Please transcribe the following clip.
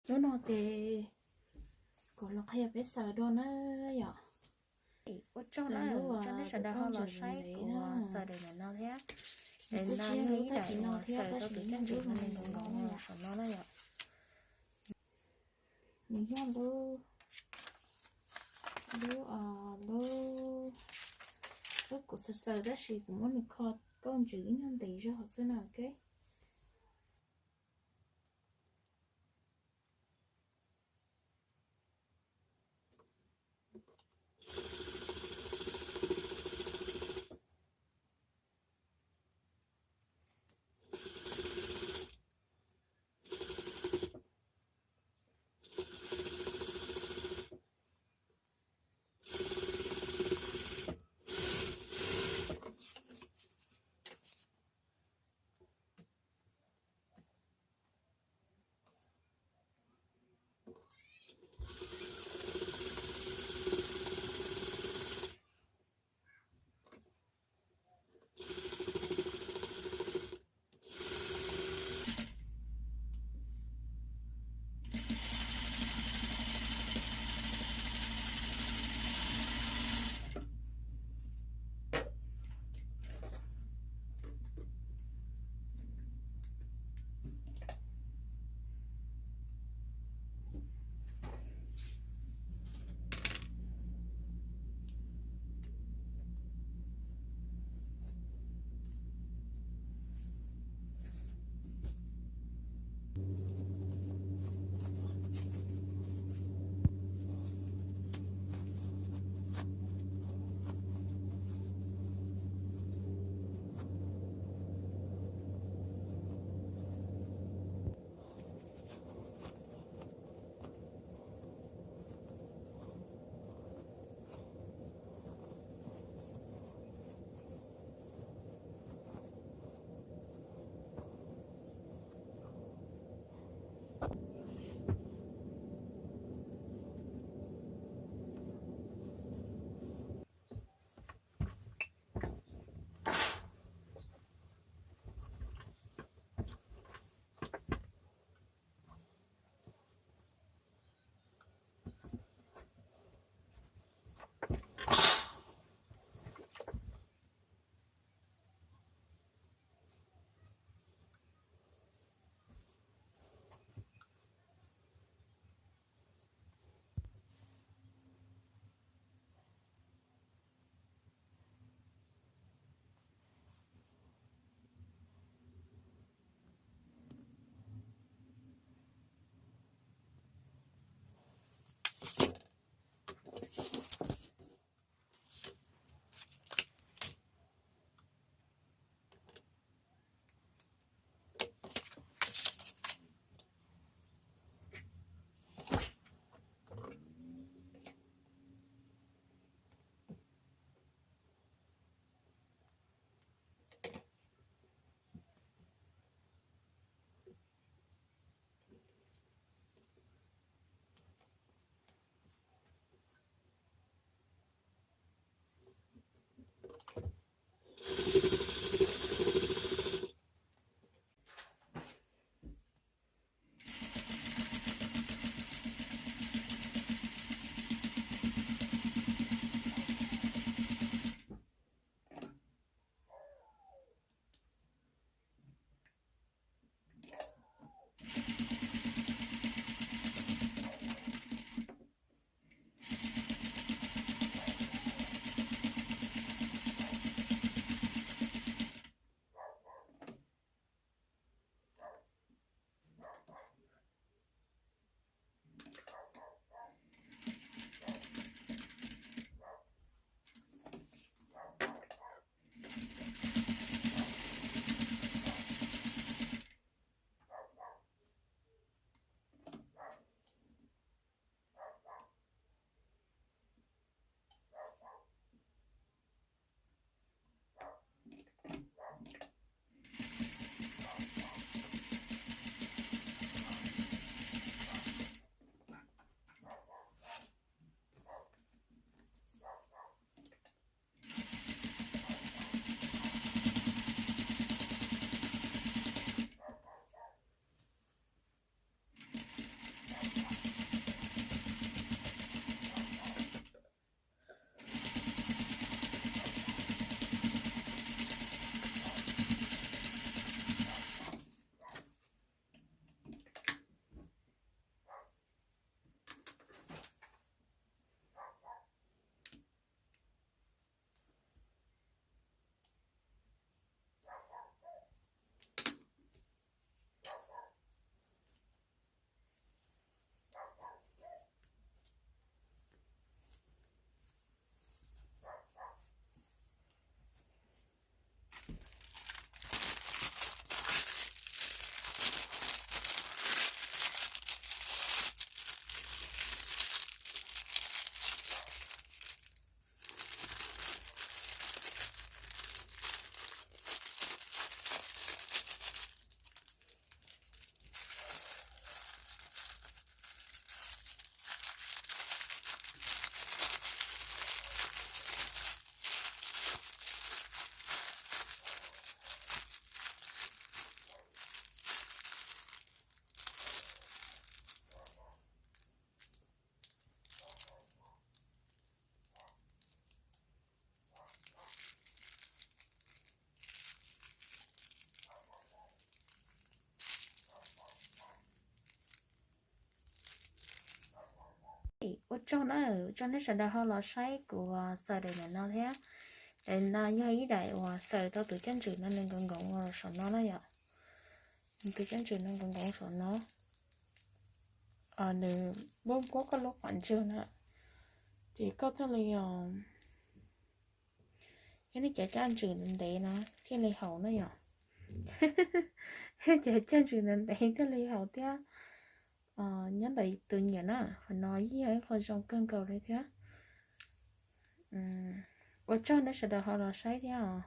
Hnub no ces kuv los qhia peb xaws dua na yom. Ua tsaug na, ua tsaug nej sawv daws ho los saib kuv xaws daim no thiab. Daim no yog ib daim uas xaws rau tus ceeb tsam no, saum no na yom. Nws yog lub, lub, lub, lub kuv xaws xaws tab sis kuv muab nws kho kauj ntsws ib nyuag ntev zog xwb na, ok. Ua tsaug na, ua tsaug nej sawv daws ho los saib kuv xaws daim ntawm no thiab. Daim no yog ib daim uas xaws rau tus caj ntswg no nws nkoos nkoos saum no na yom. Tus caj ntswg no nkoos nkoos saum no, nws muab muab koj lub qhov ntswg na, ces koj thiaj li, yog nej cov caj ntswg ntev na thiaj li haum na yom. Cov caj ntswg ntev thiaj li haum thiab. Nyob ntawm tus nyiam na, qhov no yeej yog ib qho zoo kawg nkaus li thiab. Ua tsaug nej sawv daws ho los saib thiab os.